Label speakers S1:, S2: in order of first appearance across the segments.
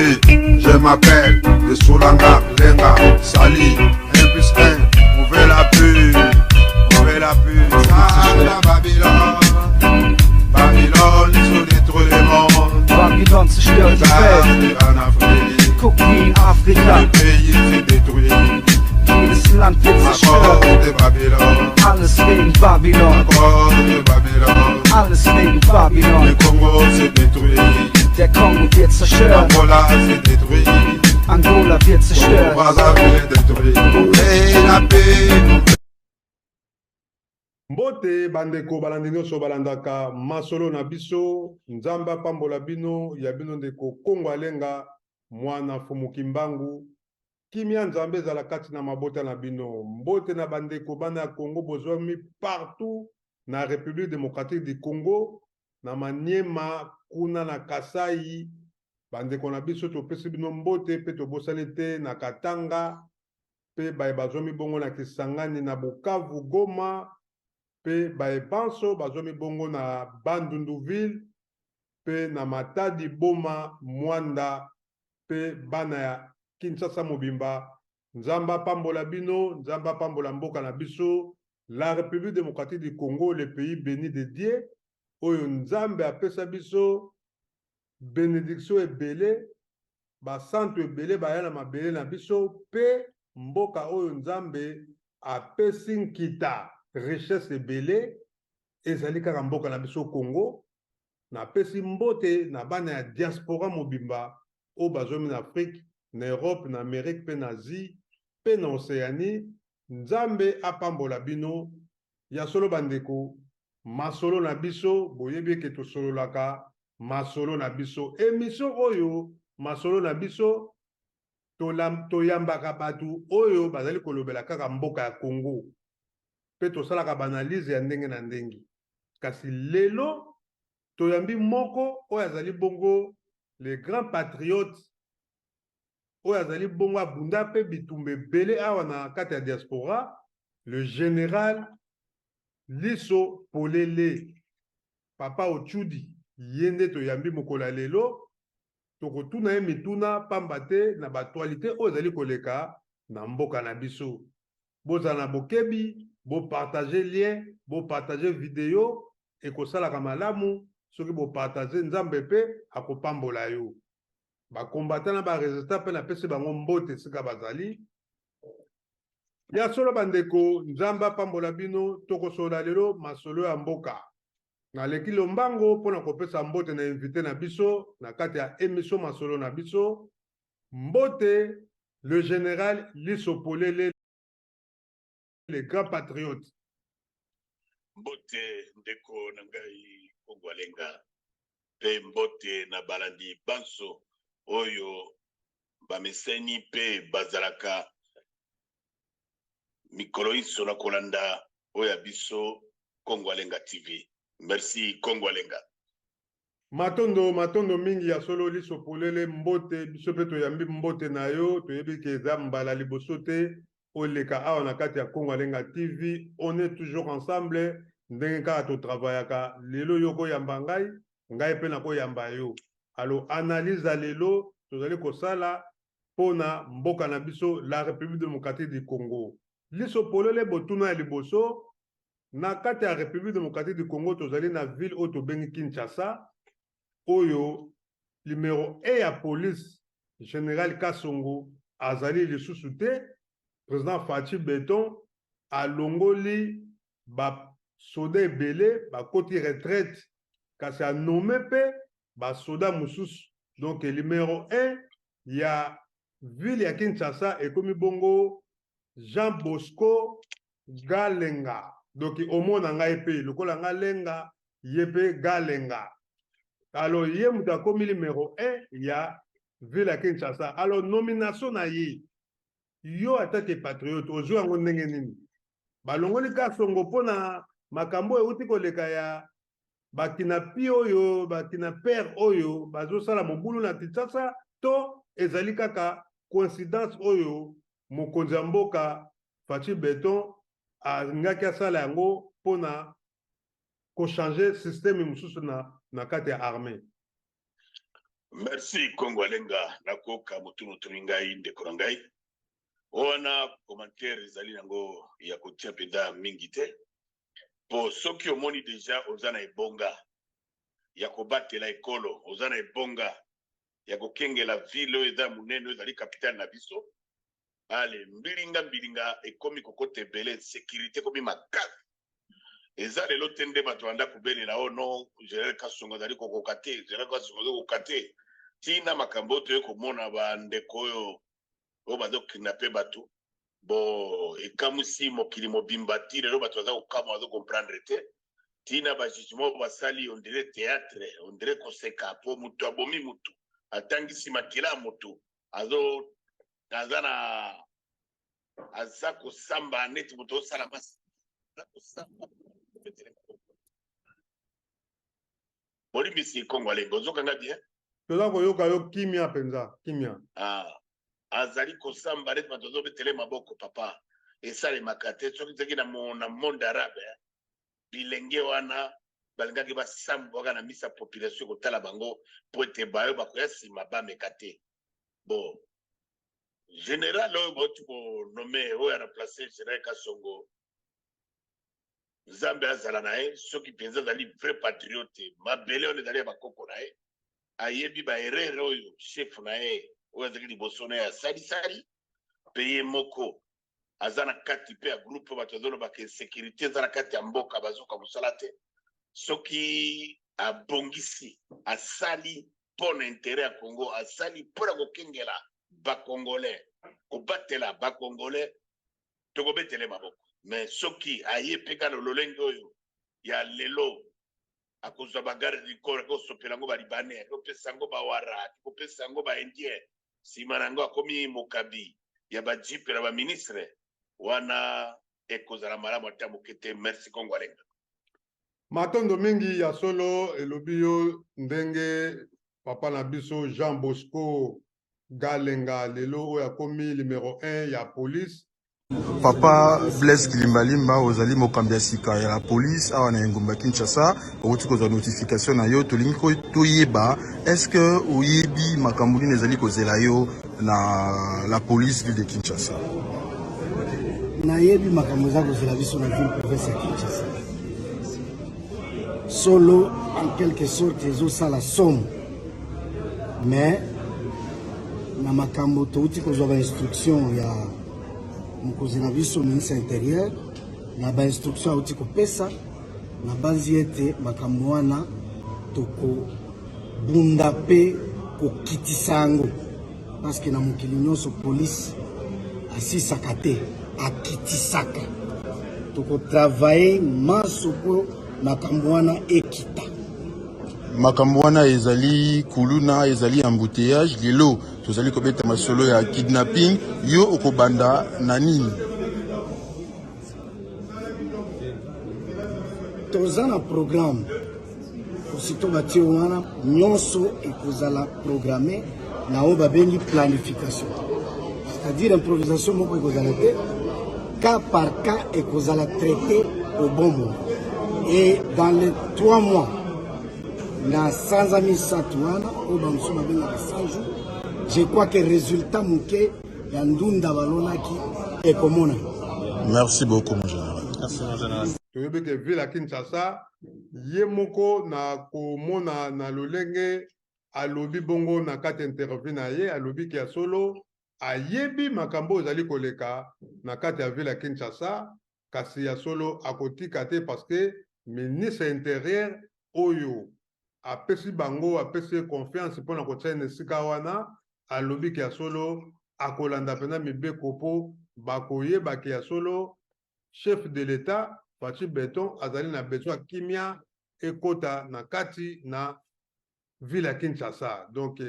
S1: Salut, je m'appelle de Soulanga Lenga. Salut, 1 plus 1, on veut la pub, on veut la pub. Ça, Babylone, Babylone, ils ont détruit le monde.
S2: Babylon zerstört die Welt.
S1: En Afrique,
S2: Guck wie in Afrika.
S1: Le pays s'est détruit.
S2: Jedes Land wird
S1: À
S2: zerstört.
S1: cause de Babylone,
S2: Alles wegen Babylon.
S1: à cause de Babylone.
S2: Alles wegen Babylon.
S1: Le Congo s'est détruit,
S2: Der Kongo wird zerstört.
S1: Angola s'est détruit,
S2: Angola wird zerstört.
S1: Brazzaville est détruit. Et la paix.
S3: Mbote bandeko balandi nyonso balandaka masolo na biso. Nzambe apambola bino. Ya bino ndeko Kongo Alenga, mwana Fumu Kimbangu. Kimia Nzambe ezala kati na mabota na bino. Mbote na bandeko bana ya Congo bozwami partout na République démocratique du Congo, na Maniema kuna na Kasai. Bandeko na biso, topesi bino mbote mpe tobosani te na Katanga mpe baye bazwami bongo na Kisangani, na Bukavu, Goma, mpe baye banso bazwami bongo na Bandunduville mpe na Matadi, Boma, Mwanda mpe bana ya Kinshasa mobimba. Nzambe apambola bino, Nzambe apambola mboka na biso, la République démocratique du Congo, le pays béni de Dieu, oyo Nzambe apesa biso bénédiction ebele, basantu ebele baya na mabele na biso, mpe mboka oyo Nzambe apesi nkita, richesse ebele, ezali kaka mboka na biso Congo. Napesi mbote na bana ya diaspora mobimba oyo bazwami na Afrique, na Europe, na Amérique mpe na Asie mpe na Océanie. Nzambe apambola bino. Ya solo bandeko, masolo na biso, boyebi eke tosololaka masolo na biso. Émission oyo masolo na biso, toyambaka bato oyo bazali kolobela kaka mboka ya Congo mpe tosalaka baanalyse ya ndenge na ndenge. Kasi lelo toyambi moko oyo azali bongo le grand patriote, oyo azali bongo abunda mpe bitumba ebele awa na kati ya diaspora, le général Liso Polele, Papa Ochudi. Ye nde toyambi mokolo ya lelo. Tokotuna ye mituna pamba te na baactualité oyo ezali koleka na mboka na biso. Bozala na bokebi, bopartage lien, bopartage video, ekosalaka malamu soki bopartage. Nzambe mpe akopambola yo. Bakombata na barésistant mpe napesi bango mbote esika bazali. Ya solo bandeko, Nzambe apambola bino. Tokosolola lelo masolo ya mboka. Naleki lombango mpona kopesa mbote na invité na biso na kati ya émission masolo na biso. Mbote, le général Liso Polele, le grand patriote.
S4: Mbote ndeko na ngai Kongo Alenga, mpe mbote na balandi banso oyo bameseni mpe bazalaka mikolo inso na kolanda oyo ya biso Kongo Alenga TV. Merci Kongo Alenga.
S3: Matondo, matondo mingi. Ya solo, Liso Polele, mbote. Biso mpe toyambi mbote na yo. Toyebi ke eza mbala liboso te oleka awa na kati ya Kongo Alenga TV. On est toujours ensemble, ndenge kaka totravaillaka. Lelo yo koyamba ngai, ngai mpe nakoyamba yo. Alors, analyse ya lelo tozali kosala mpona mboka na biso, la République démocratique du Congo. Liso Polele, botuna ya liboso: na kati ya République démocratique du Congo, tozali na ville oyo tobengi Kinshasa, oyo numéro 1 ya police, général Kasongo, azali lisusu te. Président Fatshi Béton alongoli basoda ebele, bakoti retraite, kasi anome mpe basoda mosusu. Donc numéro 1 ya ville ya Kinshasa ekomi bongo Jean Bosco Galenga. Donc omona ngai mpe lokola nga Lenga, ye mpe Galenga. Alors ye moto akomi numéro 1 ya ville ya Kinshasa. Alors nomination na ye, yo atake patriote, ozwi yango ndenge nini? Balongoli Kasongo mpona makambo oyo euti koleka ya bakidnappé oyo, bakidnappeurs oyo bazosala mobulu na Kinshasa, to ezali kaka coïncidence oyo mokonzi ya mboka Fatshi Béton alingaki asala yango mpona kochange système mosusu na kati ya armée?
S4: Merci Kongo Alenga, nakoka motuna otuni ngai ndeko na ngai. Wana commentaire ezali nango ya kotia mpenza mingi te, mpo soki omoni deja oza na ebonga ya kobatela ekolo, oza na ebonga ya kokengela ville oyo eza monene, oyo ezali capitale na biso, ale mbilinga mbilinga ekomi kokota ebele, securite ekomi makasi. Eza lelo te nde bato banda kobelela o oh non, General Kasongo azali kokoka te, General Kasongo azali kokoka te. Tina makambo oyo toye komona bandeko oyo oyo bazokidnape bato bo ekamwisi mokili mobimba ti lelo bato baza kokamwa, bazo comprendre te tina ba jugement basali, on dirait théâtre, on dirait koseka, po moto abomi motu, atangisi makila ya motu, azo aza na aza kosamba neti moto osala masi, aza kosamba. Bolimbisi Kongo Alenga, ozokanga bien?
S3: Toza koyoka yo kimia mpenza, kimia.
S4: Ah, azali kosamba neti bato azobetele maboko. Papa, esalemaka te. Soki ezalaki na monde arabe, bilenge wana balingaki basambwaka na misa, population kotala bango mpo ete bayo bakoya nsima bameka te. Bon, général oyo bauti konome, oyo aremplace général Kasongo, Nzambe azala na ye. Soki mpenza azali vrai patriote, mabele wana ezali ya bakoko na ye, ayebi baerreur oyo chef na ye oyo azalaki liboso na ye asalisali, mpe ye moko aza na kati mpe ya groupe bato azolobaka insécurité eza na kati ya mboka, bazoka mosala te. Soki abongisi, asali mpo na intérêt ya Congo, asali mpo na kokengela bacongolais, kobatela bacongolais, tokobetele maboko. Mais soki aye mpe kaka lolenge oyo ya lelo, akozwa bagarde du corps, akosopela yango balibanais, akopesa yango bawara, akopesa yango baindien, nsima na yango akomi mokabi ya bajipe na baministre wana, ekozala malamu ata moke te. Merci Kongo Alenga.
S3: Matondo mingi. Ya solo, elobi yo ndenge papa na biso Jean Bosco Galenga lelo oyo akomi numero 1 ya police.
S1: Papa Blaise Kilimbalimba, ozali mokambi ya sika ya la police awa na engumba Kinshasa. Outi kozwa notification na yo, tolingi toyeba est-ce que oyebi makambo nini ezali kozela yo na la police ville de Kinshasa?
S5: Nayebi makambo eza kozela biso na ville province ya Kinshasa. Solo, en quelque sorte ezosala somo, mais na makambo touti kozwa bainstruction ya mokonzi na biso ministre intérieur, na bainstruction auti kopesa, nabanzi ete makambo wana tokobunda mpe kokitisa yango, parce que na mokili nyonso police asisaka te, akitisaka. Tokotravaille manso mpo makambo wana ekita.
S1: Makambo wana ezali kuluna, ezali embouteillage. Lelo tozali kobeta masolo ya kidnapping. Yo okobanda na nini?
S5: Toza na programme. Aussitôt batie wana nyonso ekozala programme na oyo babengi planification, c'est-à-dire improvisation moko ekozala te, cas par cas ekozala traité au bon moment. Et dans les 3 mois, na sanza 3 wana oyo bamosusu babengaka 100 jours, je crois que résultat moke ya ndunda balonaki ekomona.
S1: Merci beaucoup, mon général.
S6: Merci, mon général.
S3: Toyebi ke ville ya Kinshasa, ye moko na komona na lolenge alobi bongo na kati ya interview na ye, alobi ke ya solo ayebi makambo oyo ezali koleka na kati ya ville ya Kinshasa, kasi ya solo akotika te, parce que ministre intérieur oyo apesi bango, apesi ye confiance mpona kotia na esika wana, alobi ke ya solo akolanda mpenza mibeko mpo bakoyeba ke ya solo chef de l'État Fatshi Beton azali na besoin ya kimia ekota na kati na ville ya Kinshasa. Donc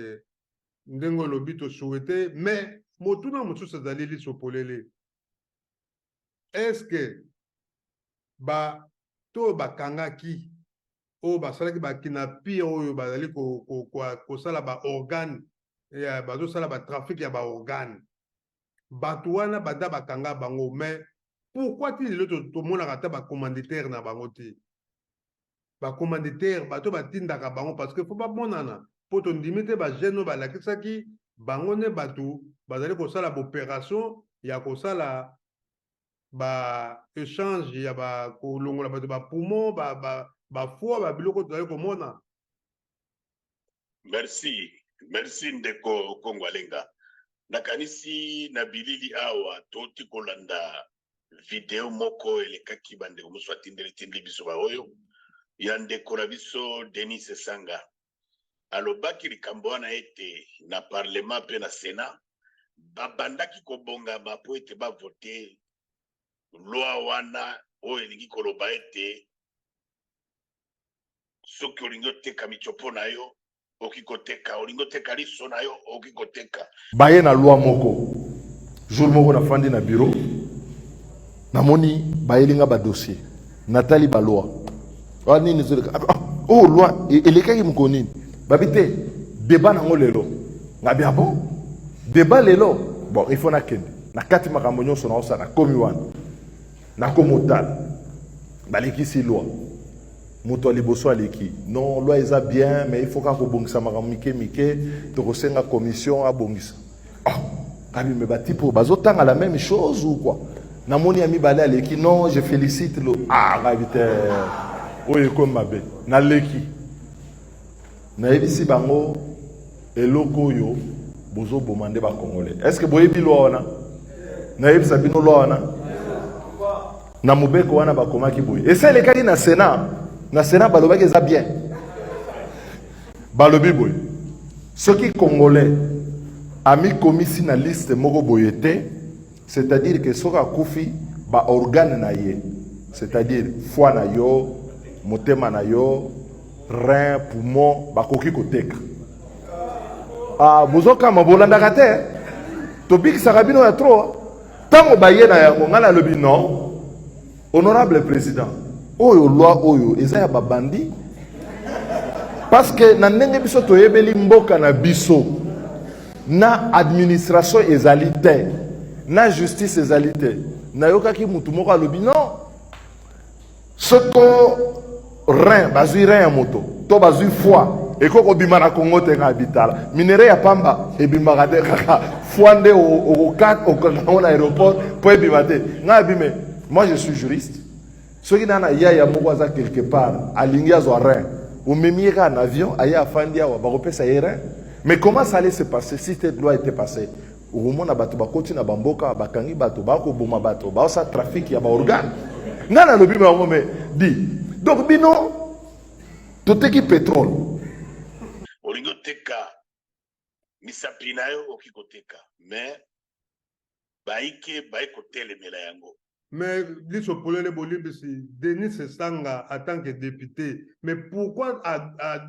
S3: ndenge olobi, tosouhaite. Mais motuna mosusu ezali liso polele: est-ce que bato oyo bakangaki, oyo basalaki bakidnapping, oyo bazali kosala baorgane, bazosala batrafic ya baorgane, bato wana bada bakanga bango, mais pourquoi ti lelo tomonaka ata bacommanditaire na bango te? Bacommanditaire, bato batindaka bango, parce que faut bamonana. Mpo tondimi te ba jeunes oyo balakisaki bango nde bato bazali kosala ba operation ya kosala ba echange ya ba kolongola bato ba poumon, ba ba ba foie, ba biloko tozali komona.
S4: Merci, merci ndeko Kongo Alenga. Nakanisi na bilili awa touti kolanda video moko elekaki, bandeko mosusu atindeli tindeli biso baoyo ya ndeko na biso Denis Sesanga. Alobaki likambo wana ete na parlement mpe na Sénat babandaki kobongama mpo ete bavote loi wana oyo elingi koloba ete soki olingi oteka misopo na yo, okoki koteka, olingi oteka liso na yo, okoki koteka.
S6: Baye na loi moko. Jour moko nafandi na bureau, namoni bayeli nga ba dossier, natali ba loi ah, nini ezoleka ah, oh loi elekaki mokolo nini, babi te débat nango lelo. Ngabi ah bon, débat lelo, bon il faut nakende na kati makambo nyonso naosala. Nakomi wana, nakomotala balekisi loi. Moto ya liboso aleki: "Non, loi eza bien, mais il faut kaka kobongisa makambo mike mike, tokosenga commission abongisa." Ah, ngabi me batype oyo bazotanga la même chose ou quoi? Namoni ya mibale aleki: "Non, je félicite lo." Ah, ngabi te, oyo ekomi mabe. Naleki, nayebisi bango: "Eloko oyo bozoboma nde bacongolais. Est ce que boyebi loi wana? Nayebisa bino loi wana. Na mobeko wana bakomaki boye, esa elekaki na Sénat. Na Sénat balobaki eza bien. Balobi boye: soki Congolais amikomisi na liste moko boye te, c'est-à-dire que soki akufi, baorgane na ye, c'est-à-dire foie na yo, motema na yo, rein, poumon, bakoki koteka." Ah, bozokama, bolandaka te, tobikisaka bino ya trop. Ntango baye na yango, ngai nalobi: "Non, honorable président, oyo loi oyo eza ya babandi, parce que na ndenge biso toyebeli mboka na biso, na administration ezali te, na justice ezali te." Nayokaki mutu moko alobi: "Non, soko rein, bazwi rein ya moto to bazwi foie, ekoki kobima na Kongo te." Ngai bitala minerai ya pamba ebimaka te, kaka foie nde okanga yango na aéroport mpo ebima te. Ngai abime, moi je suis juriste, soki na yaya moko aza quelque part, alingi azwa rein, omemi ye kaka na avion, aye afandi awa, bakopesa ye rein. Mais comment ça allait se passer si cette loi était passée? Okomona bato bakoti na bamboka, bakangi bato, bakoboma bato, baosala trafic ya baorgane. Ngai nalobi bango: "Mais di donc bino toteki pétrole."
S4: Olingi oteka misapi na yo, okoki koteka, mais bayike baye kotelemela yango.
S3: Mais liso polele, bolimbisi, Denis Sesanga en tant que député, mais pourquoi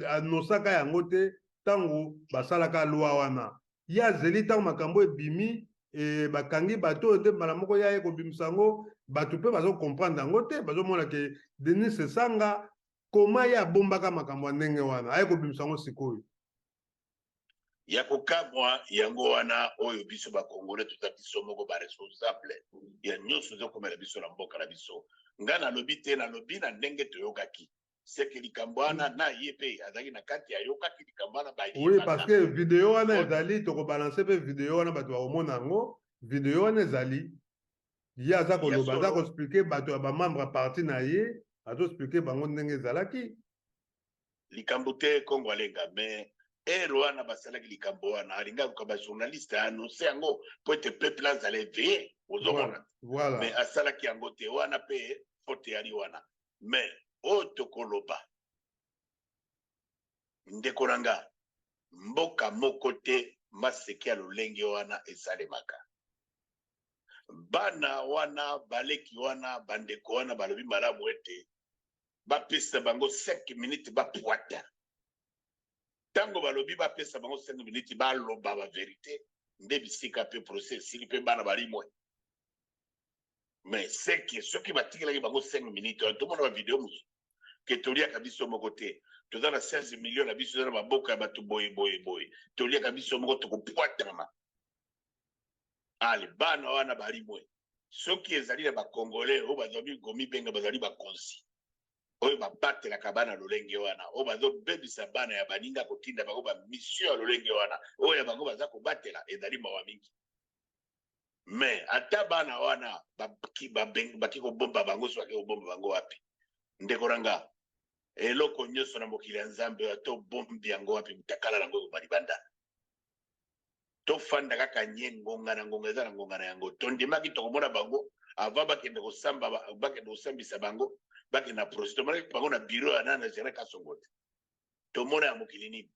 S3: anosaka yango te ntango basalaka loi wana? Ye azeli ntango makambo ebimi e, bakangi bato oyo nde mbala moko ya ye kobimisa yango. Bato mpe bazocomprendre yango te, bazomona ke Denis Sesanga koma ye abombaka makambo ya ndenge wana, aye kobimisa yango sikoyo.
S4: Ya kokamwa yango wana oyo biso bakongolais toza biso moko baresponsable ya nyonso ezokomela biso na mboka na biso. Ngai nalobi te, nalobi na ndenge toyokaki seke likambo wana na ye mpe azalaki na kati, ayokaki likambo wana.
S3: Oui, parce que video wana ezali, tokobalance mpe video wana, bato bakomona yango. Video wana ezali, ye aza koloba, aza koexpliquer bato ya bamembre ya parti na ye, azoexpliquer bango ndenge ezalaki.
S4: Likambo te, Kongo Alenga, mais ere wana basalaki likambo wana, alingi aluka bajournaliste, aannonce yango po ete peuple azala éveillé, ozomona?
S3: Voilà.
S4: Mais asalaki yango te wana mpe faute yali wana. Mais oyo tokoloba, ndeko na nga, mboka moko te maseke ya lolenge wana esalemaka. Bana wana, baleki wana, bandeko wana balobi malamu ete bapesa bango 5 minutes bapwata. Ntango balobi bapesa bango 5 minutes baloba bavérité, nde bisika mpe procès esili mpe bana balimwe. Mais seke soki batikelaki bango 5 minutes wana, tomona bavideo mosusu ke toliaka biso moko te, toza na 16 million na biso, eza na baboka ya bato boye boye boye, toliaka biso moko, tokopwatama. Ale, bana wana balimwe. Soki ezali na bacongolais oyo bazali komibenga bazali bakonzi. Oyo babatelaka bana lolenge wana, oyo bazobebisa bana ya baninga, kotinda bango ba mission ya lolenge wana, oyo ya bango baza kobatela, ezali mawa mingi. Mais ata bana wana baki kobomba bango, so baki kobomba bango wapi? Ndeko na nga, eloko nyonso na mokili ya Nzambe oyo, ata obombi yango wapi, mutakala nango ekoma libanda. Tofanda kaka nye, ngonga na ngonga eza na ngonga na yango. Tondimaki tokomona bango avant bakende kosamba, bakende kosambisa bango, bakende na procès. Tomonaki bango na bureau ya nana Général Kasongo te. Tomona ya mokili nini?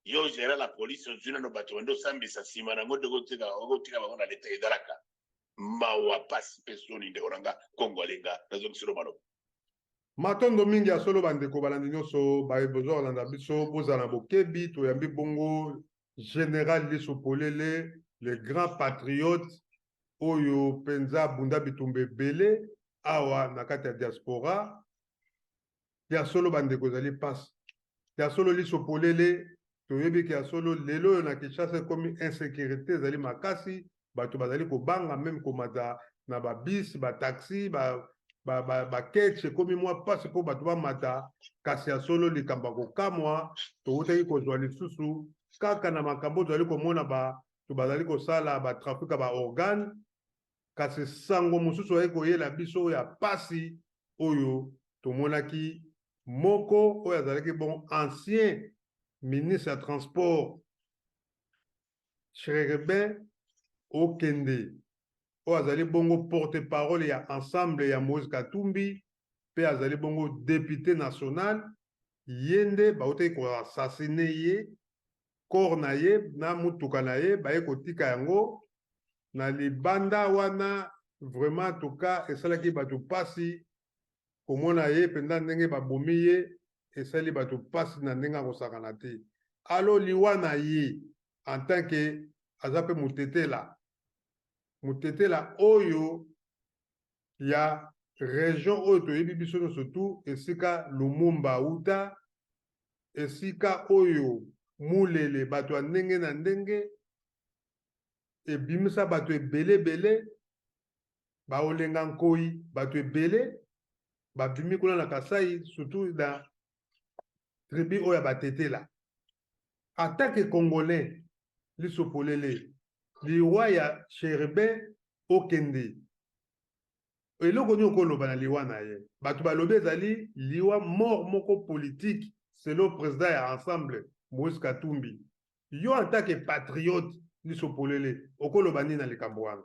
S4: Yo général la police, ozwi nano bato bandi osambisa, nsima nango nde okotika bango na leta. Ezalaka mawa, pasi mpe soni. Ndeko na nga Kongo Alenga, nazongiselo maloba.
S3: Matondo mingi ya solo. Bandeko balandi nyonso bozwa kolanda biso, bozala na bokebi. Toyambi bongo Général Liso Polele, le grand patriote oyo mpenza abunda bitumba ebele awa na kati ya diaspora. Ya solo bandeko, ezali mpasi ya solo. Liso Polele, toyebi ke ya solo lelo oyo na Kinshasa ekomi insécurité ezali makasi, bato bazali kobanga même komata na babus, bataxi, baketch, ekomi mwa mpasi mpo bato bamata. Kasi ya solo, likambo ya kokamwa, towutaki kozwa lisusu kaka na makambo tozali komona, bato bazali kosala batrafic ya baorgane. Kasi sango mosusu ayei koyela biso oyo ya pasi, oyo tomonaki moko oyo azalaki bon ancien ministre ya transport, Chérubin Okende, oyo azali bongo porte parole ya Ensemble ya Moïse Katumbi mpe azali bongo député national, ye nde bautaki koassassiner ye. Corps na ye na mutuka na ye, baye kotika yango na libanda wana. Vraiment, tuka esalaki bato mpasi komona ye mpenza ndenge babomi ye. Esali bato mpasi na ndenge akosakana te. Alo liwa na ye, en tant que aza mpe motetela, motetela oyo ya région oyo toyebi biso nyonso tu, esika Lumumba auta, esika oyo Mulele, bato ya ndenge na ndenge, ebimisa bato ebele ebele, baolenga nkoi, bato ebele babimi kuna na Kasai, surtout na tribu oyo ya Batetela. En tant que Congolais, Liso Polele, liwa ya Chérubin Okende, eloko nini okoloba na liwa na ye? Bato balobi ezali liwa, mort moko politique, selon président ya Ensemble Moïse Katumbi. Yo en tant que patriote, Liso Polele, okoloba nini na likambo wana?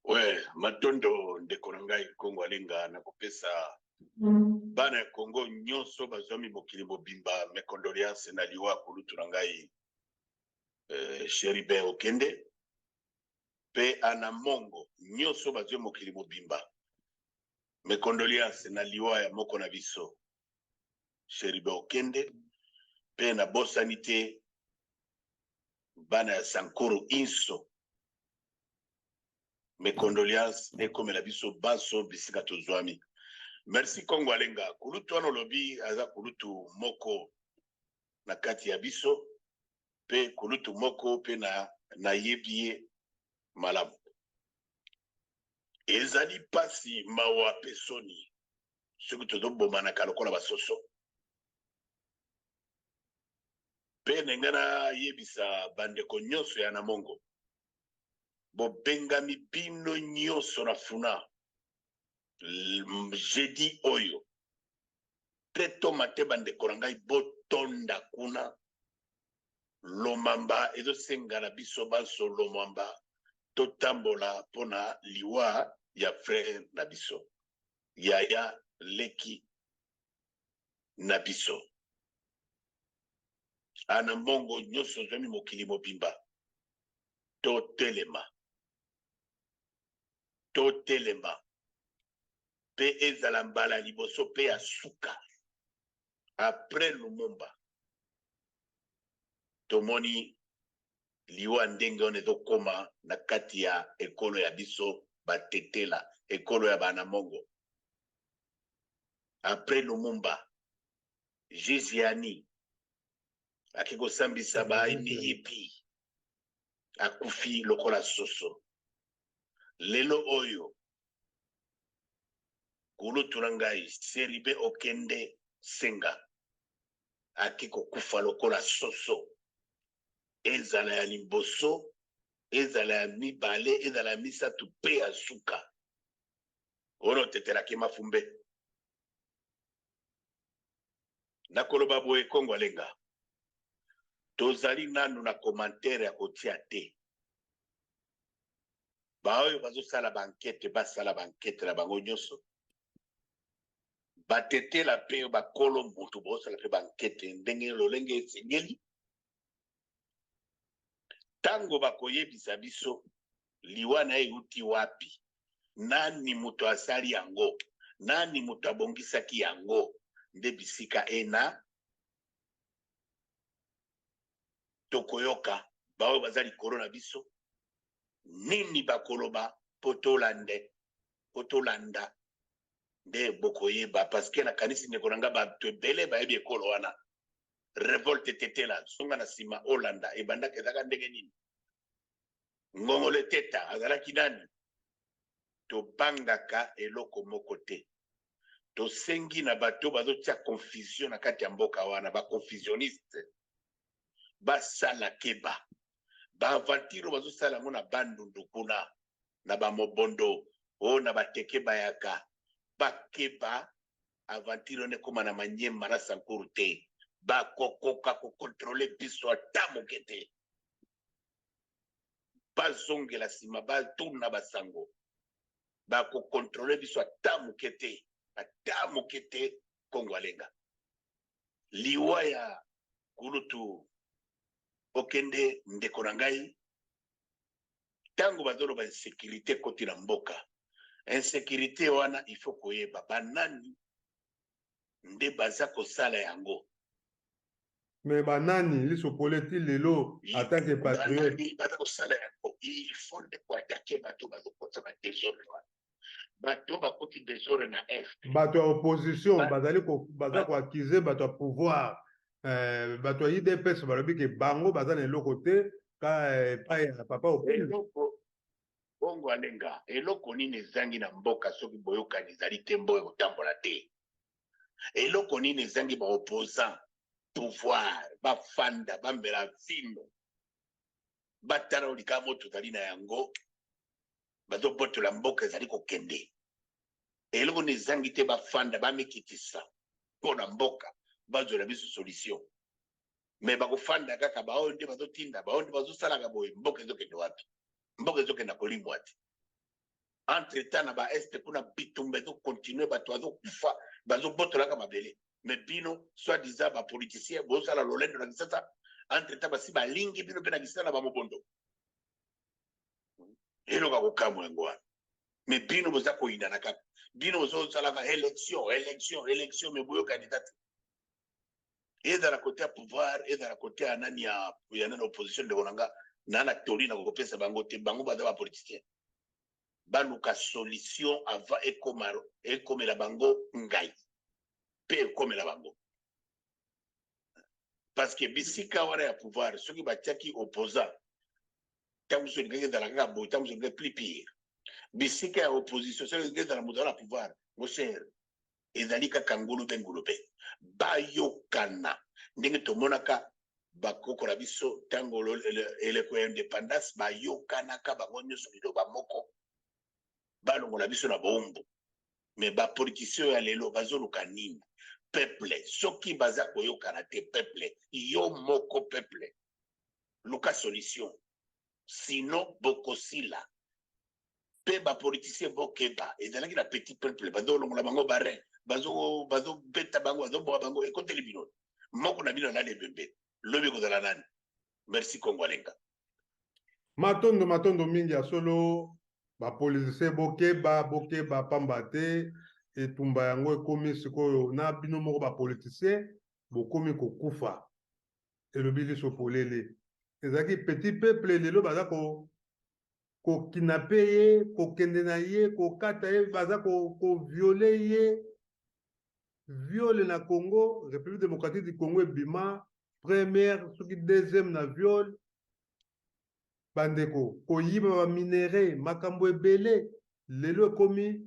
S4: We, matondo ndeko na ngai Kongo Alenga. Nakopesa bana ya Kongo nyonso bazwami mokili mobimba mes condoléances na liwa kulutu na ngai Chérubin Okende, mpe ana mongo nyonso bazwi mokili mobimba mes condoléances na liwa ya moko na biso Chérubin Okende. Mpe nabosani te bana ya Sankuru inso, mes condoléances ekomela biso banso bisika tozwami. Merci Kongo Alenga. Kulutu wana olobi aza kulutu moko na kati ya biso, mpe kulutu moko mpe na nayebi ye malamu. Ezali mpasi, mawa mpe soni soki tozobomanaka lokola basoso. Mpe ndenge nayebisa bandeko nyonso ya Namongo, bobengami bino nyonso na Funa jeudi oyo très tôt matin. Bandeko na ngai, botonda kuna. Lomamba ezosenga na biso banso, lomamba totambola mpona liwa ya frère na biso, yaya leki na biso. Ana mbongo nyonso ozwami mokili mobimba, totelema, totelema, mpe ezala mbala liboso mpe ya suka. Après Lumumba, tomoni liwa ndenge wana ezokóma na kati ya ekolo ya biso Batetela, ekolo ya Banamongo. Après Lumumba, juge Yani ake kosambisa bamiyibi, akufi lokola soso. Lelo oyo Kulutu na ngai Seribe Okende Senga ake kokufa lokola soso, ezala ya liboso, ezala ya mibale, ezala ya misato mpe ya suka. Ono otetelaki mafumbe. Nakoloba boye Kongo Alenga, tozali nanu na commentaire ya kotia te. Baoyo bazosala ba enquete basala ba enquete na bango nyonso, batetela mpe bakolo moto bosala mpe ba enquete ndenge lolenge esengeli. Ntango bakoyebisa biso liwa na ye euti wapi, nani moto asali yango, nani moto abongisaki yango, nde bisika ena tokoyoka baoyo baza likolo na biso nini bakoloba mpo tolande mpo tolanda nde bokoyeba parce que nakanisi ndeko na ngai bato ebele bayebi ekolo wana revolte tetela zonga na nsima olanda ebandaka ezalaka ndenge nini ngongolo eteta azalaki nani tobangaka eloko moko te tosengi na bato bazotia confusion na kati ya mboka wana baconfusionniste basala keba baaventure oyo bazosala yango na Bandundu kuna na bamobondo oyo na bateke bayaka bakeba aventure wana ekóma na Manyema na Sankuru te bakokoka kocontrôler biso ata moke te bazongela nsima batuna basango bakocontrôler biso ata moke te ata moke te. Kongo Alenga, liwa ya kulutu Okende ndeko na ngai, ntango bazoloba insécurité ekoti na mboka, insécurité wana il faut koyeba banani nde baza kosala yango.
S3: Mais banani liso pole ti lelo en tant que patriote?
S4: Banani baza kosala yango? Il faut nde koattaquer bato bazokota ba désordre wana, bato bakoti désordre na Est.
S3: Bato ya opposition bazali baza koaccuser bato ya pouvoir, bato ya UDPS balobi ke bango baza na eloko te ka epai ya papa Okende.
S4: Eloko bongo Alenga, eloko nini ezangi na mboka soki boyokani ezali te, mboka ekotambola te? Eloko nini ezangi baopposant pouvoir bafanda, bamela vino, batala likambo tozali na yango, bazobotola mboka ezali kokende? Eloko nini ezangi te bafanda, bamikitisa mpo na mboka, bazwela biso solution? Mais bakofanda kaka, baoyo nde bazotinda, baoyo nde bazosalaka boye. Mboka ezokende wapi? Mboka ezokenda kolimwa te. Entre temps na baest kuna bitumba ezocontinuer, bato bazokufa, bazobotolaka mabele. Mais bino soit disant bapoliticien bozosala lolendo na Kisasa, entre temps basi balingi bino mpe na Kisasa na bamobondo. Eloko ya kokamwa yango wana. Mais bino boza koyinana kaka, bino bozosalaka élection, élection, élection, mais boyokani te. Ezala côté ya pouvoir, ezala côté ya nani, ya nani, opposition, ndeko na nga na toli na kokopesa bango te. Bango baza bapoliticien, baluka solution avant ekoma ekomela bango ngai mpe ekomela bango, parce que bisika wana ya pouvoir, soki batiaki opposant, ntango mosusu elingaki ezala kaka boye, ntango mosusu elingaki plus pire. Bisika ya opposition, soki elingi ezala moto aza na pouvoir, mon cher, ezali kaka ngulube ngulube. Bayokana ndenge tomonaka bakoko na biso ntango eleko ya indépendance, bayokanaka bango nyonso liloba moko, balongola biso na bowumbu. Mais bapoliticien ya lelo bazoluka nini? Peuple, soki baza koyokana te, peuple, yo moko peuple, luka solution, sinon bokosila. Mpe bapoliticien bokeba, ezalaki na petit peuple bazolongola bango barin, bazobeta bango, bazoboka bango, ekoteli bino moko na bino alali ebembe, lobi ekozala nani? Merci Kongo Alenga.
S3: Matondo, matondo mingi. Ya solo, bapoliticien bokeba, bokeba, pamba te etumba yango ekomi sikoyo na bino moko bapoliticien bokomi kokufa. Elobi liso polele, ezalaki petit peuple, lelo baza ko kokidnapper ye, kokende na ye, kokata ye, baza kovioler ye. Viol na Congo, République démocratique du Congo ebima première soki deuxième na viol. Bandeko, koyiba baminerais, makambo ebele lelo ekomi.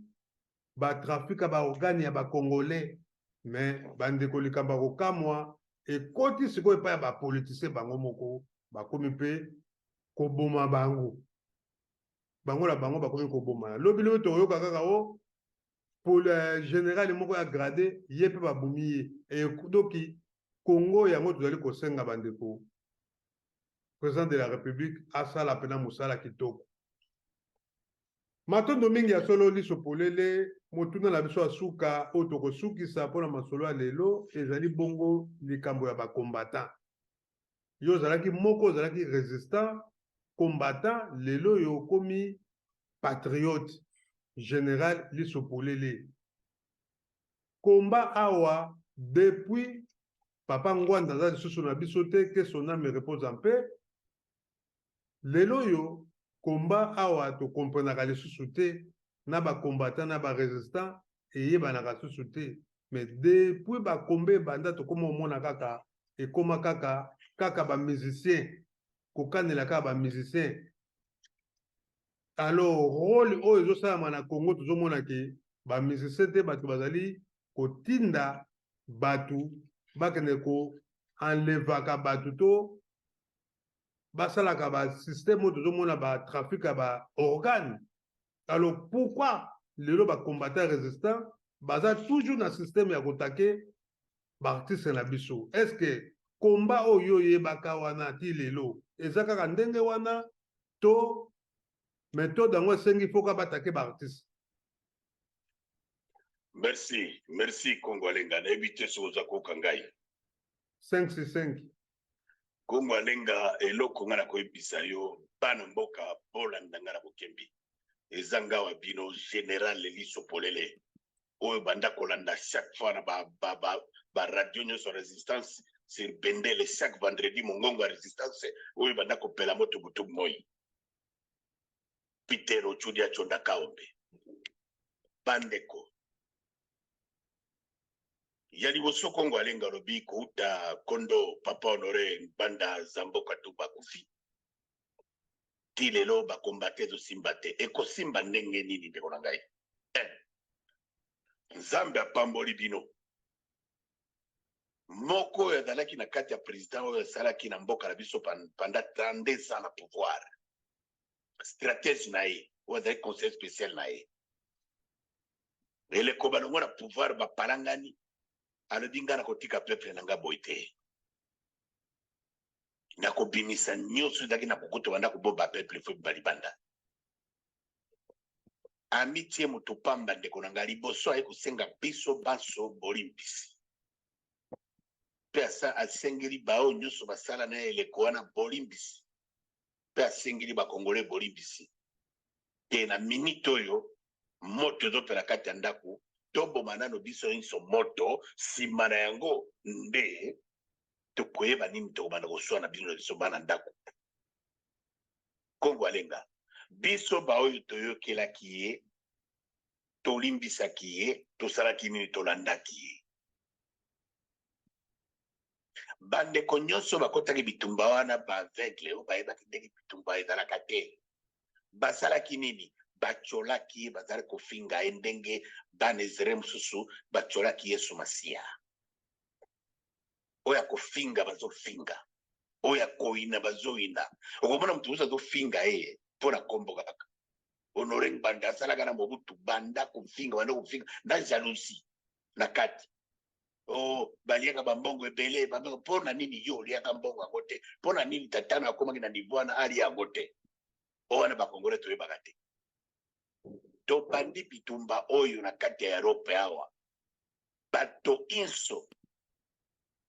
S3: Batrafika baorgane ya bacongolais. Me bandeko, likambo ya kokamwa ekoti sikoyo epai ya bapolitisien bango moko, bakomi mpe koboma bango, bango na bango bakomi kobomana. Lobi lobi tokoyoka kaka o général moko ya grade ye mpe babomi ye. Doki Congo yango tozali kosenga bandeko, président de la République asala mpena mosala kitoko. Matondo mingi ya solo liso polele. Motuna na biso ya suka oyo tokosukisa mpona masolo ya lelo ezali bongo likambo ya bacombattant. Yo ozalaki moko, ozalaki résistant, combattant, lelo oyo okomi patriote, général liso polele. Combat awa depuis papa Ngwanda aza lisusu na biso te, que son âme repose en paix. Lelo oyo combat awa tokomprenaka lisusu te na bacombattant na barésistant, eyebanaka lisusu te. Mais depuis bakomba ebanda, tokóma omona kaka ekóma kaka bamusicien, kokanela kaka bamusicien. Alors rôle oyo ezosalama na Congo, tozomona ke bamusicien te bato bazali kotinda bato bakende koenlevaka bato to basalaka basystème oyo tozomona batrafic ya baorgane. Alors pourquoi lelo bacombattant résistant baza toujours na système ya kotake baartiste na biso? Est ce que combat oyo oyebaka wana ti lelo eza kaka ndenge wana, to méthode yango esengi foka batake baartiste?
S4: Merci, merci Kongo Alenga. Nayebi te soki oza koyoka ngai.
S3: 5 sur 5.
S4: Kongo Alenga, eloko ngai nakoyebisa yo, bana mboka, bolanda ngai na bokembi. Eza nga wa bino, général Liso Polele, oyo banda kolanda chaque fois na ba radio nyonso résistance sur bendele chaque vendredi, mongongo ya résistance oyo banda kopela moto butu moi. Peter Ochudia Chonda Kaombe. Bandeko, ya liboso, Kongo Alenga alobi kouta kondo papa Honore Ngbanda Zamboka tu bakufi ti lelo bakombate ezosimba te. Ekosimba ndenge nini, ndeko na ngai? Nzambe apamboli bino. Moko oyo azalaki na kati ya président oyo asalaki na mboka na biso pendant 32 ans na pouvoir, stratège na ye oyo azalaki conseiller spécial na ye, eleko balongo na pouvoir bapalangani, alobi: "Ngai nakotika peuple na ngai boye te, nakobimisa nyonso ezalaki na kokuta banda koboba peuple fo ebima libanda." Amitie moto pamba, ndeko na ngai, liboso aye kosenga biso banso bolimbisi, mpe asengeli baoyo nyonso basala na ye eleko wana bolimbisi, mpe asengeli bakongole bolimbisi te. Na minute oyo moto ezopela kati ya ndako, toboma nano biso nyonso moto, nsima na yango nde tokoyeba nini tokobanda koswana bino na biso bana ndako. Kongo Alenga, biso baoyo toyokelaki ye, tolimbisaki ye, tosalaki nini? Tolandaki ye. Bandeko nyonso bakotaki bitumba wana, baaveugle oyo bayebaki ndenge bitumba ezalaka te, basalaki nini? Batyolaki ye, bazali kofinga ye ndenge bana Israel mosusu batyolaki Yesu Masiya. Oyo akofinga bazofinga, oyo akoyina bazoyina. Okomona moto mosusu azofinga ye mpo na nkombo kaka Honore Ngbanda asalaka na Mobutu. Banda kofinga, banda kofinga na jalousie na kati. Oh, baliaka bambongo ebele mpo na nini? Yo oliaka mbongo yango te. Mpo na nini tatano akomaki na niveau wana alia yango te? O wana bakongole toyebaka te. Tobandi bitumba oyo na kati ya Europe awa, bato inso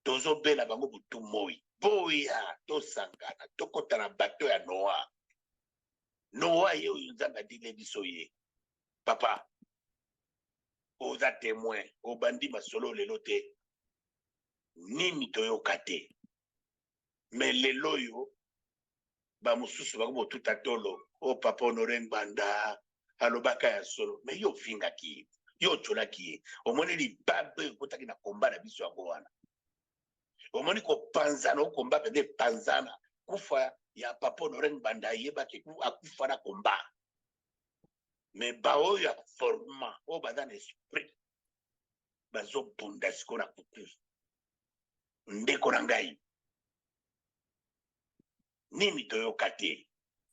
S4: tozobela bango butu moi. Boya tosangana, tokɔta na bato ya Noa. Noa ye oyo Nzambe adile biso ye. Papa, oza témoin, obandi masolo lelo te. Nini toyoka te? Me lelo oyo bamosusu bakomotuta tolo o papa Honore Ngbanda alobaka ya solo. Me yo ofingaki ye, yo otyolaki ye. Omoni libabe ekotaki na komba na biso yango wana. Omoni kopanzana, okomba mpenza epanzana. Kufa ya papa Honore Ngbanda, ayebaki akufa na komba. Mais baoyo ya format oyo baza na esprit bazobunda sikoyo na kuku. Ndeko na ngai, nini toyoka te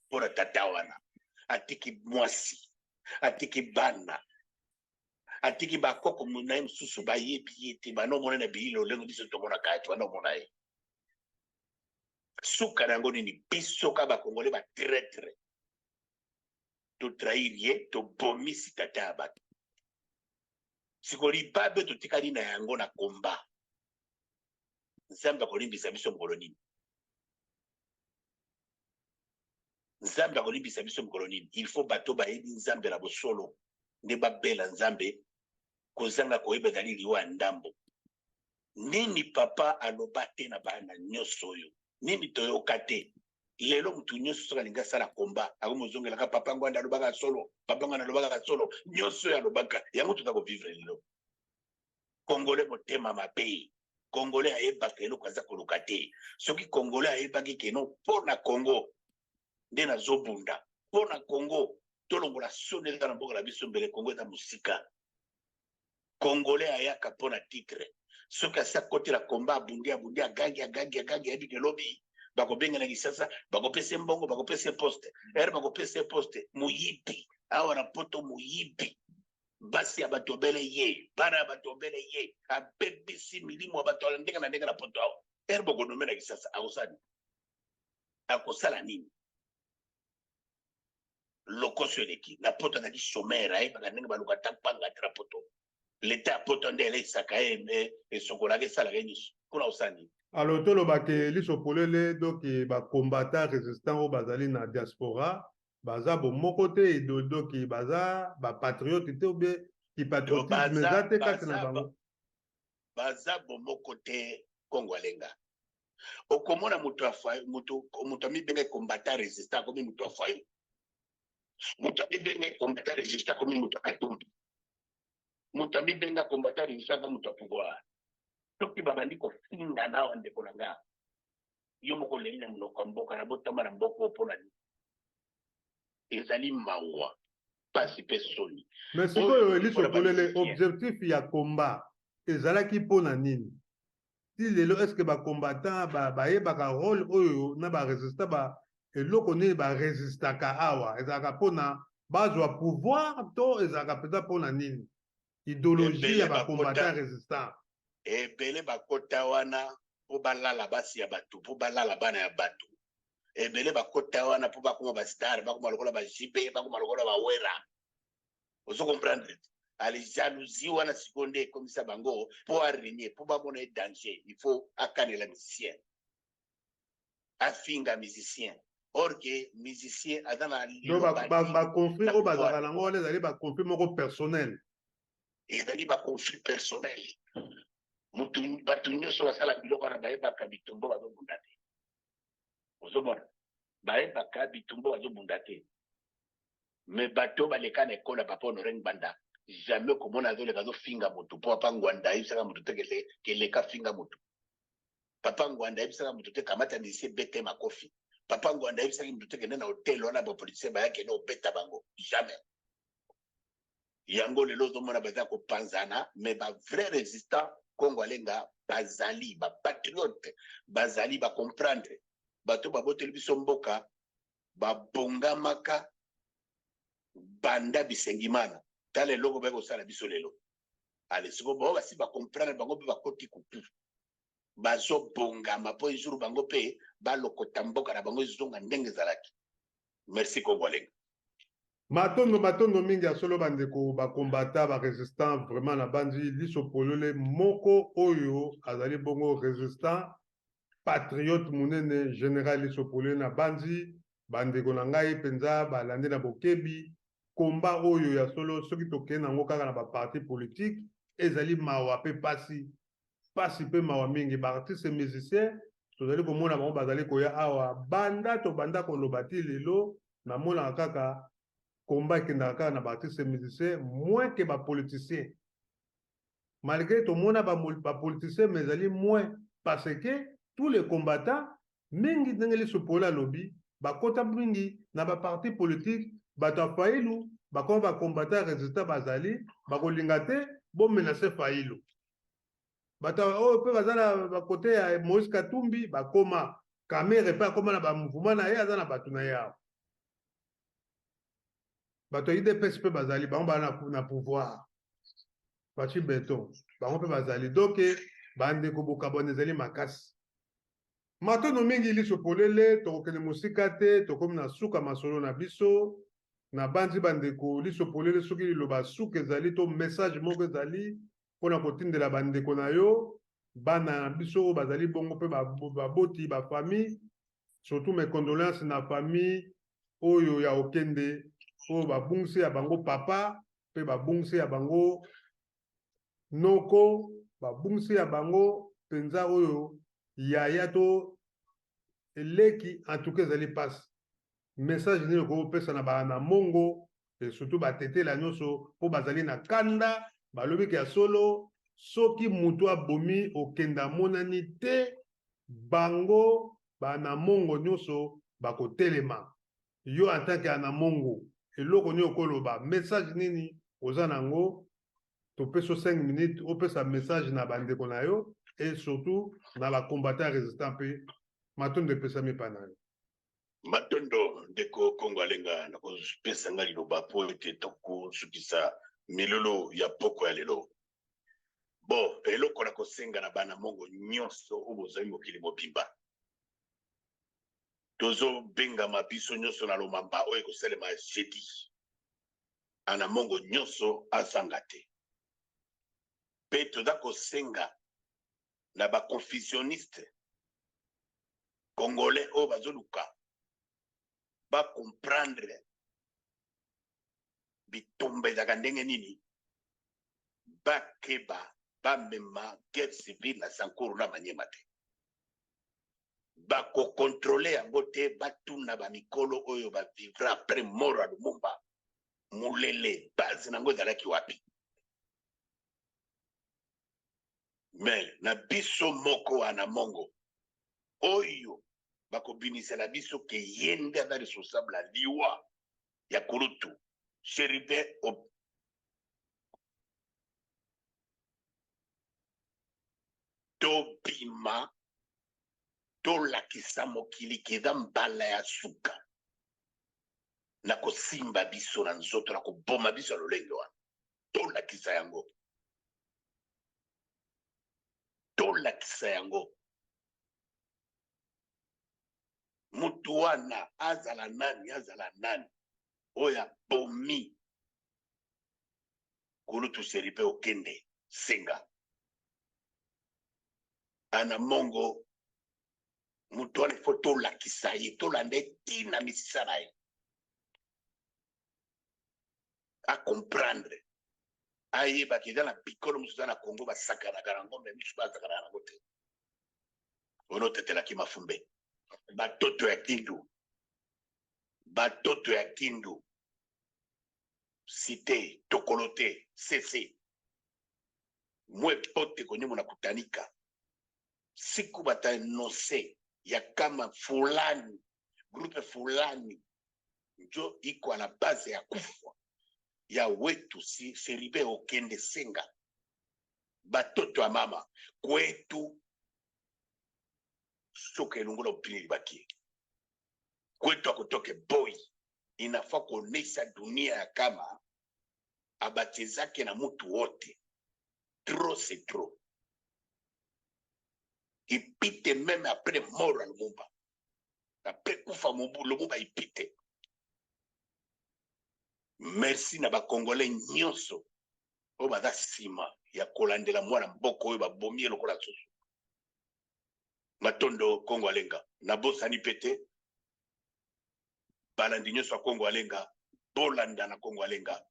S4: mpo na tata wana? Atiki mwasi, atiki bana, atiki bakoko na ye mosusu bayebi ye te, banomona na bilili lolengo biso tomonaka ye te, banomona ye. Suka na yango nini? Biso ka bakongole ba traitre totrahir ye, tobomisi tata ya bato. Siko libabe totikali na yango na komba, Nzambe akolimbisa biso mokolo nini? Nzambe akolimbisa biso mokolo nini? Il faut bato bayebi Nzambe na bosolo nde babela Nzambe. Kozanga koyeba ezali liwa ya ndambo. Nini papa aloba te na bana nyonso oyo? Nini toyoka te? Lelo motu nyonso soki alingi asala komba akomozongelaka papa Ngwanda alobaka solo, papa Ngwanda alobaka solo, nyonso oyo alobaka yango toza kovivre lelo. Congolais motema mabe, Congolais ayebaka eloko aza koluka te. Soki Congolais ayebaki keno mpo na Congo nde nazobunda, mpo na Congo tolongola soni eza na mboka na biso, mbele Congo eza mosika. Congolais ayaka mpo na titre, soki asi akotela komba, abundi abundi, agangi agangi agangi, ayebi ke lobi bakobengana Kinshasa, bakopesa ye mbongo, bakopesa ye poste ere, bakopesa ye poste. Moyibi awa na poto, moyibi basi ya bato obele ye, bana ya bato obele ye, abebisi milimo ya bato ya ndenge na ndenge na poto awa. Ere bokonome na Kinshasa, akosala nini? Akosala nini? Lokoso eleki na poto, azalaki chômeur, ayebaka ndenge baluka ata panga te na poto. Leta ya poto nde eleisaka ye, esokolaka, esalaka ye nyonso. Kuna kosala nini?
S3: Alors toloba ke liso polele, donc bacombattant résistant oyo bazali na diaspora baza bomoko te, donc baza bapatriote te, obie kipatriotisme eza te kati na bango.
S4: Baza bomoko te. Kongo alenga, okomona moto ya moto moto amibenga combattant résistant akomi moto ya foyer, moto amibenga combattant résistant akomi moto ya Katumbi, moto amibenga combattant résistant aza moto ya pouvoir. Soki babandi kofinga na awa, ndeko na nga, yo moko oleli na monoko ya mboka na botama na mboka oyo mpona nini? Ezali mawa, pasi mpe soni.
S3: Mais sikoyo, Eliso Polele, objectif ya combat ezalaki mpona nini ti lelo? Est ce que bacombattant bayebaka rôle oyo na barésistant ba eloko nini barésistaka awa? Ezalaka mpona bazwa pouvoir to ezalaka mpenza mpona nini, idéologie ya bacombattant résistant?
S4: Ebele bakota wana mpo balala basi ya bato, mpo balala bana ya bato. Ebele bakota wana mpo bakoma bastar, bakoma lokola baJB, bakoma lokola baWera. Ozo comprendre? Ale, jalousie wana sikoyo nde ekomisa bango mpo arenie, mpo bamona ye danger, il faut akanela musicien, afinga musicien, or que musicien aza na
S3: Donc baconflit oyo bazalaka nango wana ezali baconflit moko personnel?
S4: Ezali baconflit personnel. Mutu bato nyonso basala biloko wana bayebaka bitumba bazobunda te. Ozomona, bayebaka bitumba bazobunda te. Mais bato baleka na ekole ya papa Honore Ngbanda, jamais komona azoleka azofinga motu, mpo papa Ngwanda ayebisaka motu te keleka finga motu. Papa Ngwanda ayebisaka motu te kamata musicien, bete makofi. Papa Ngwanda ayebisaki motu te kende na hotel wana, bapoliticien baya, kende obeta bango. Jamais. Yango lelo ozomona baza kopanzana, mais bavrai résistant, Kongo alenga, bazali bapatriote, bazali bacomprendre. Bato baboteli biso mboka babongamaka banda Bisengimana. Tala eloko baye kosala biso lelo. Ale, sikoyo bao basi bacomprendre, bango mpe bakoti kutu, bazobongama mpo jour bango mpe balokota mboka na bango ezonga ndenge ezalaki. Merci, Kongo alenga.
S3: Matondo, matondo mingi ya solo. Bandeko bacombattant, barésistant, vraiment nabandi liso polele moko oyo azali bongo résistant patriote monene, général Liso Polele. Nabandi bandeko na ngai mpenza balandi na bokebi komba oyo ya solo. Soki tokende yango kaka na baparti politique, ezali mawa mpe pasi, pasi mpe mawa mingi. Baartiste musicien tozali komona bango bazali koya awa, banda tobanda koloba ti lelo, namonaka kaka komba ekendaka kaka na baartiste musicien, moins ke bapoliticien. Malgré tomona bapoliticien, mais ezali moins, parce que tous les combattants mingi, ndenge Liso Pole alobi, bakota mingi na baparti politique. Bato ya Fayulu. Bakoma ba combattant résistant bazali, bakolinga te bo menacer Fayulu. Bato oyo mpe baza na bakote ya Moïse Katumbi bakoma, Kamerhe mpe akoma na ba mouvement na ye, aza na bato na ye awa. Bato ya UDPS mpe bazali, bango baza na pouvoir. Fatshi Beton, bango mpe bazali. Donc bandeko, bokabwana ezali makasi. Matondo mingi liso polele, tokokende mosika te, tokomi na suka masolo na biso. Nabanzi bandeko liso polele, soki liloba suka ezali to message moko ezali mpona kotindela bandeko na yo, bana na biso oyo bazali bongo mpe baboti, ba famille, surtout mes condoléances na famille oyo ya Okende oyo babungisi ya bango papa mpe babungisi ya bango noko, babungisi ya bango mpenza oyo yaya to eleki. En tout cas ezali mpasi. Message nini okopesa na bana mongo et surtout batetela nyonso mpo bazali na kanda, balobi ke ya solo soki moto abomi Okende amonani te, bango bana mongo nyonso bakotelema? Yo en tant que ana mongo, eloko nini okoloba? Message nini oza nango? Topesi yo 5 minutes opesa message na bandeko na yo et surtout na bacombattant résistant, mpe matondo epesami epai na yo.
S4: Matondo, ndeko Kongo Alenga, na kopesa nga liloba mpo ete tokosukisa milulu ya poko ya lelo. Bon, eloko na kosenga na bana mongo nyonso oyo bozali mokili mobimba, tozobengama biso nyonso na lomamba oyo ekosalema jeudi. Ana mongo nyonso azanga te, mpe toza kosenga na baconfusionniste congolais oyo bazoluka bacomprendre bitumba ezalaka ndenge nini, bakeba bamema guerre civile na Sankuru na Manyema te, bakokontrole yango te. Batuna bamikolo oyo bavivre après mort ya Lumumba, Mulele base nango ezalaki wapi? Me na biso moko wana mongo oyo bakobimisela biso ke ye nde aza responsable ya liwa ya kulutu Chérubin, tobima tolakisa mokili ke eza mbala ya suka na kosimba biso na nzoto, na koboma biso ya lolenge wana. Tolakisa yango, tolakisa yango. Mutu wana azala nani, azala nani, oyo abomi kulutu Chérubin Okende Senga, ana mongo, mutu wana ifo tolakisa ye, tolanda ye ntina misisa na ye, acomprendre, ayebaka eza na bikolo mosusu eza na Congo basakanaka na ngombe, misu basakanaka nango te. Ono otetelaki mafumbe batoto ya Kindu, batoto ya Kindu cité tokolo te cc mwe pote konyumu na kutanika siku batanonse ya kama fulani groupe fulani njo iko la base ya kufa ya wetu si Chérubin Okende Senga. Batoto ya mama kwetu soka elongola opini libaki kwetu akotoke boy, inafaa kuonesha dunia ya kama abachezake na mutu wote. Trop c'est trop, ipite même après mort ya Lumumba, après kufa Lumumba ipite. Merci na bacongolais nyonso oyo baza nsima ya kolandela mwana mboka oyo babomi ye lokola susu. Matondo, Kongo Alenga. Nabosani mpe te balandi nyonso ya Kongo Alenga, bolanda na Kongo Alenga,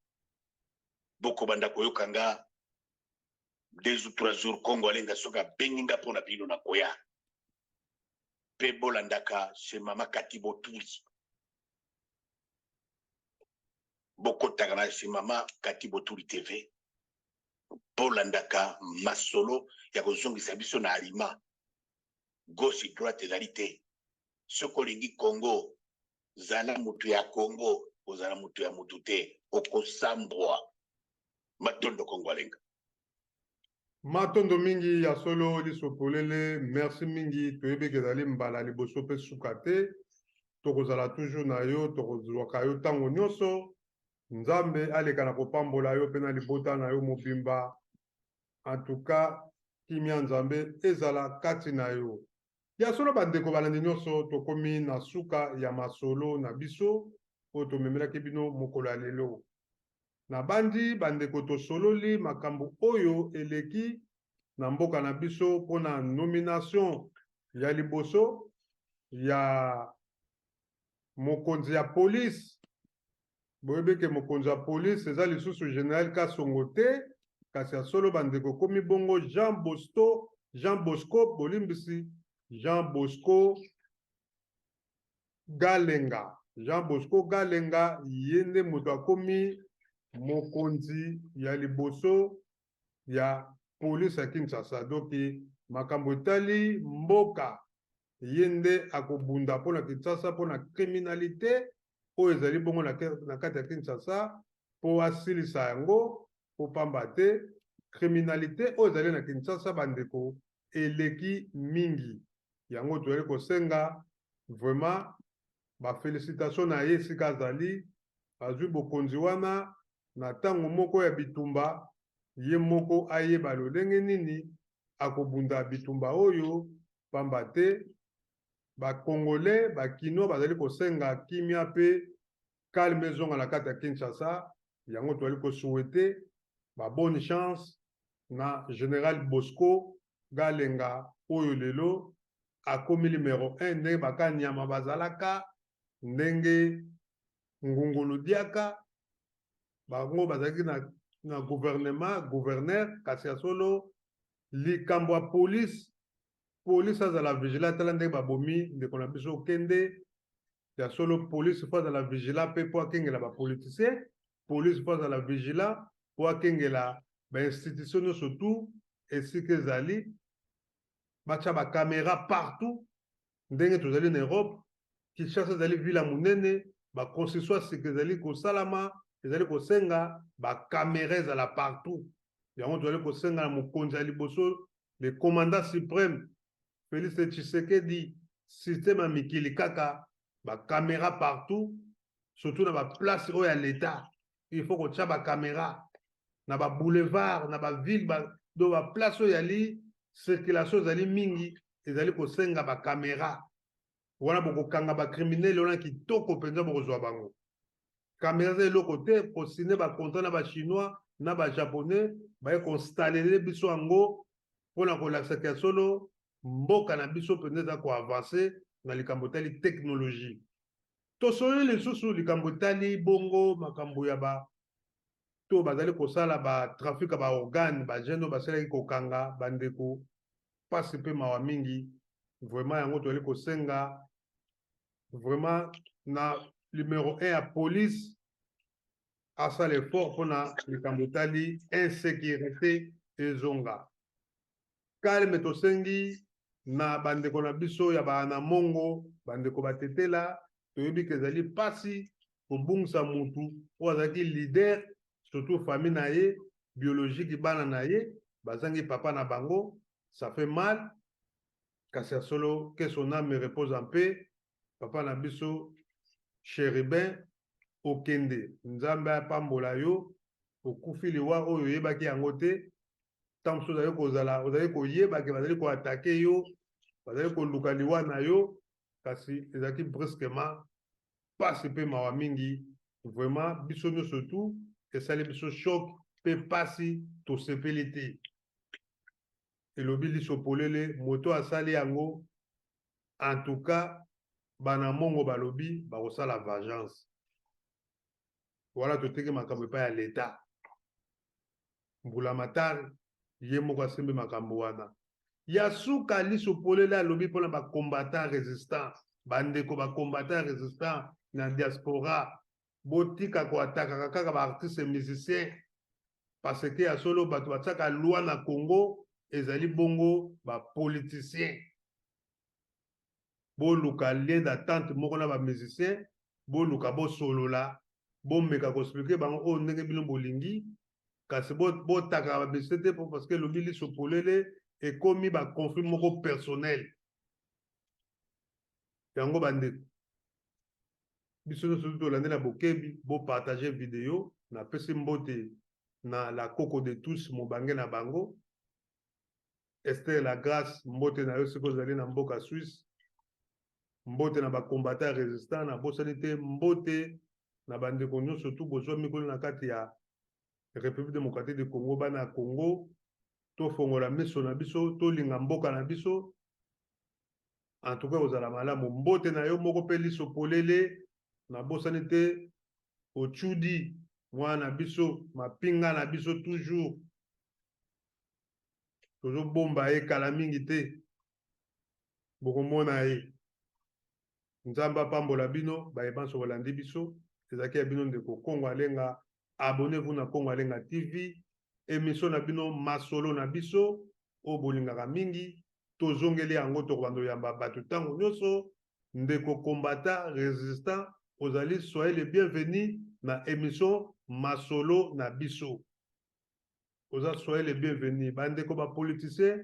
S4: bokobanda koyoka nga 2 ou 3 jours. Kongo Alenga soki abengi nga mpo na bino, na koya. Mpe bolandaka chez mama Kati Botuli, bokotaka na chez mama Kati Botuli TV, bolandaka masolo ya kozongisa biso na alima. Gauche droite ezali te. Soki olingi Congo, zala moto ya Congo. Kozala moto ya moto te, okosambwa. Matondo Kongo Alenga.
S3: Matondo mingi ya solo liso polele, merci mingi. Toyebi ke ezali mbala liboso mpe suka te, tokozala toujours na yo, tokozwaka yo ntango nyonso. Nzambe aleka na kopambola yo mpe na libota na yo mobimba. En tout cas, kimia Nzambe ezala kati na yo. Ya solo bandeko balandi nyonso, tokomi na suka ya masolo na biso oyo tomemelaki bino mokolo ya lelo. Nabandi bandeko tosololi makambo oyo eleki na mboka na biso mpo na nomination ya liboso ya mokonzi ya police. Boyebi ke mokonzi ya police eza lisusu General Kasongo te, kasi ya solo bandeko ekomi bongo Jean Bosco, Jean Bosco, bolimbisi, Jean Bosco Galenga. Jean Bosco Galenga ye nde moto akomi mokonzi ya liboso ya police ya Kinshasa. Donc makambo etali mboka ye nde akobunda mpo na Kinshasa, mpo na criminalité oyo ezali bongo na kati ya Kinshasa, mpo asilisa yango, mpo pamba te criminalité oyo ezali na Kinshasa bandeko eleki mingi. Yango tozali kosenga vraiment ba felicitations na ye esika azali, azwi bokonzi wana na tango moko ya bitumba, ye moko ayeba lolenge nini akobunda bitumba oyo, pamba te ba Congolais, ba Kinois bazali kosenga kimia pe calme ezonga na kati ya Kinshasa. Yango tozali ko souhaiter ba bonne chance na General Bosco Galenga oyo lelo akomi numero 1, ndenge ba Kanyama bazalaka, ndenge Ngungulu Diaka bango bazalaki na gouvernement, gouverneur, kasi ya solo likambo ya police, police azala vigilant. Tala ndenge babomi ndeko na biso Okende. Ya solo police faut azala vigilant mpe mpo akengela ba politicien, police faut azala vigilant mpo akengela ba institution nyonso tout esika ezali, batya ba caméra partout ndenge tozali na Europe. Kinshasa ezali ville ya monene, ba construction ya sika ezali kosalama, ezali kosenga ba caméra ezala partout. Yango tozali kosenga na mokonzi ya liboso, le commandant suprême Félix Tshisekedi, système ya mikili kaka ba caméra partout, surtout na ba place oyo ya l'État. Il faut kotia ba caméra na ba boulevard, na ba ville, donc ba place oyo yali circulation ezali mingi, ezali kosenga ba caméra wana. Bokokanga ba criminel wana kitoko mpenza, bokozwa bango. Caméra eza eloko te, kosine ba contrat na ba Chinois na ba Japonais baye koinstaller biso yango mpona kolakisaka ya solo mboka na biso mpenza eza koavancer na likambo etali technologie. Tosololi lisusu likambo etali bongo makambo ya ba to bazali kosala ba trafic ya ba organe, ba jeune oyo basalaki kokanga bandeko, mpasi mpe mawa mingi vraiment. Yango tozali kosenga vraiment na numero 1 ya police asala effort mpona likambo etali insécurité ezonga calme. Tosengi na bandeko na biso ya baana mongo, bandeko batetela, toyebi ke ezali mpasi kobungisa mutu oyo azalaki leader, surtout famille na ye biologique, bana na ye bazangi papa na bango, ça fait mal. Kasi ya solo, que son âme repose en paix, papa na biso Chérubin Okende, Nzambe apambola yo. Okufi liwa oyo oyebaki yango te. Ntango mosusu ozali kozala, ozali koyeba ke bazali koattaquer yo, bazali koluka liwa na yo, kasi ezalaki brusquement. Pasi mpe mawa mingi vraiment, biso nyonso tu esali biso choc mpe pasi, tosepeli te. Elobi liso polele, moto asali yango, en tout cas bana mongo balobi bakosala vengeance. Wana toteki makambo epai ya leta, mbula matari ye moko asembi makambo wana. Ya suka, liso polele alobi mpona bacombattant résistant, bandeko bacombattant résistant na diaspora, botika koattaquaka kaka baartiste musicien, parce que ya solo bato batiaka loi na Congo ezali bongo bapoliticien. Boluka lien d'attente moko na bamusicien, boluka bosolola. Bomeka ko expliquer bango oyo ndenge bino bolingi, kasi botakaka ba musiciens te po parce que elobi liso polele ekomi ba conflit moko personnel. Yango bandeko, biso nyonso tolandi na bokebi, bo partager video. Napesi mbote na la koko de tous, mobange na bango Esther la Grâce, mbote na yo soki ozali na mboka Suisse. Mbote na ba combattants résistants, nabosani te mbote na bandeko nyonso tu bozwami kuna na kati ya République démocratique du Congo. Bana ya Congo, tofongola miso na biso, tolinga mboka na biso. En tout cas kozala malamu. Mbote na yo moko mpe liso polele, nabosani te Ochudi mwana na biso, mapinga na biso toujours tozobomba ye, kala mingi te bokomona ye. Nzambe apambola bino baye banso bolandi biso. Ezalaki ya bino ndeko Kongo Alenga. Abonnez-vous na Kongo Alenga TV, émission na bino masolo na biso oyo bolingaka mingi. Tozongeli yango, tokobanda oyamba bato ntango nyonso. Ndeko combattant résistant, ozali soyez le bienvenu na émission masolo na biso. Oza soyez le bienvenu. Bandeko ba politicien,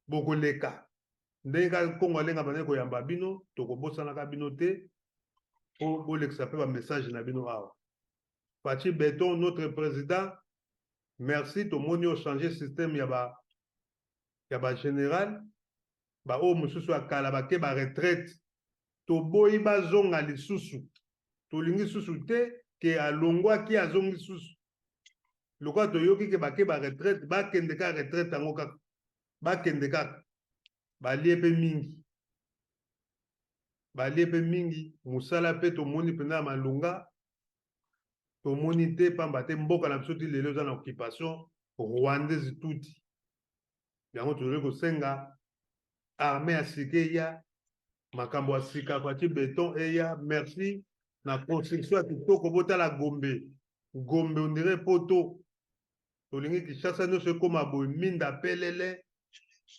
S3: bokoleka ndenge kaka Kongo Alenga bandeki koyamba bino, tokobosanaka bino te mpo bolekisa mpe bamessage na bino awa. Fatshi Beton, notre président, merci. Tomoni ochanger système ya ba général baoyo mosusu ya kala bake ba retraite. Toboyi bazonga lisusu, tolingi susu te ke alongwaki azongi susu. Lokola toyoki ke bake ba retraite, bakende kaka retraite yango, kaka bakende kaka balie mpe mingi, balie mpe mingi. Mosala mpe tomoni mpenza ya malunga tomoni te, pamba te mboka na biso ti lelo eza na occupation rwandaise tuti. Yango tozali kosenga armée ya sika eya, makambo ya sika. Fatshi Beton eya, merci na construction ya kitoko. Botala Gombe, Gombe on dirait poto. Tolingi Kinshasa nyonso ekóma boye, minda pelele,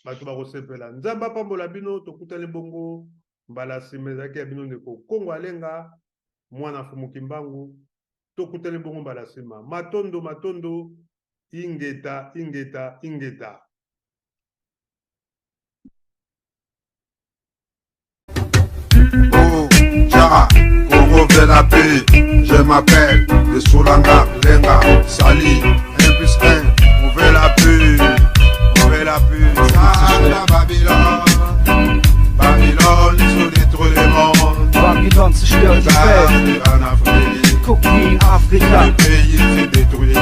S3: bato bakosepela. Nzambe apambola bino, tokutani bongo mbala nsima. Ezalaki ya bino ndeko Kongo Alenga, mwana Fumu Kimbangu. Tokutani bongo mbala nsima. Matondo, matondo, ingeta, ingeta, ingeta.
S1: Oh, Tchara, Congo veut la paix. Je m'appelle de Soulanga, Lenga, Sali, 1 plus 1, on veut la paix. On veut la paix. Ça, Babylone, Babylone, ils ont détruit le monde.
S2: Babylon zerstört die Welt.
S1: En Afrique,
S2: Guck wie in Afrika.
S1: Le pays s'est détruit.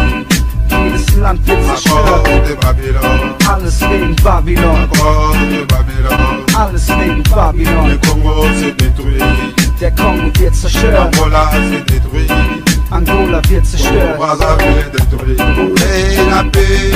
S2: Jedes Land wird
S1: À
S2: zerstört.
S1: cause de Babylone,
S2: Alles wegen Babylon.
S1: À cause de Babylone.
S2: Alles wegen
S1: Le
S2: Babylon.
S1: Congo s'est détruit.
S2: Der Kongo wird zerstört.
S1: Angola s'est détruit.
S2: Angola wird zerstört.
S1: Brazzaville est détruit. Et la paix.